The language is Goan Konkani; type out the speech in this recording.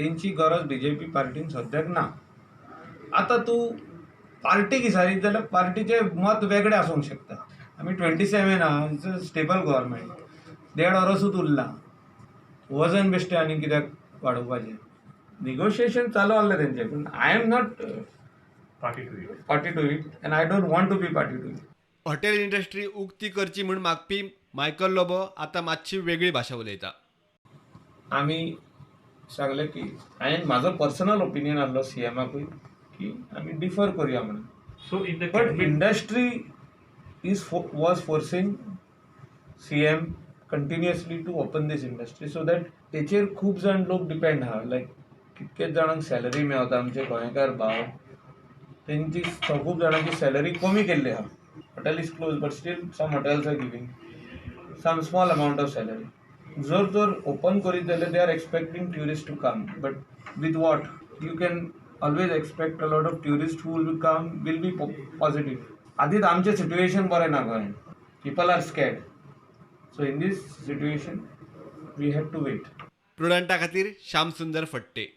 तेंची गरज बीजेपी पार्टीन सद्याक ना. आतां तूं पार्टीक विचारीत जाल्यार पार्टीचें मत वेगळें आसूंक शकता. आमी 27 आहा. It's a stable government. देड वरसूच उरलां. वजन बेश्टें आनी कित्याक वाडोवपाचें? निगोशिएशन चालू आहलें तेंचें, पूण I am not party to it. Party to it and I don't want to be party to it. Hotel industry उक्ती करची म्हूण मागपी मायकल लोबो आतां मात्शी वेगळी भाशा उलयता. आमी सांगलें की हांवें म्हाजो पर्सनल ओपिनियन आहलो सीएमाकूय की आमी डिफर करुया म्हणून. So in the but industry is was forcing CM continuously to open this industry so that तेचेर खूब जाण लोक डिपेंड आहा. लायक कितकेच जाणांक सॅलरी मेवता. आमचे गोंयकार भाव, तेंची खूब जाणांची सॅलरी कमी केल्ली आहा. Hotel is close, but still some hotels are giving some small amount of salary. जर तर ओपन करीत जाल्यार they are expecting tourist to come, but with what you can always expect? A lot of tourist who will come will be positive. आदींच आमचें सिट्युएशन बरें ना गोंयान. People are scared, so in this situation we have to wait. प्रुडंटा खातीर श्याम सुंदर फट्टे.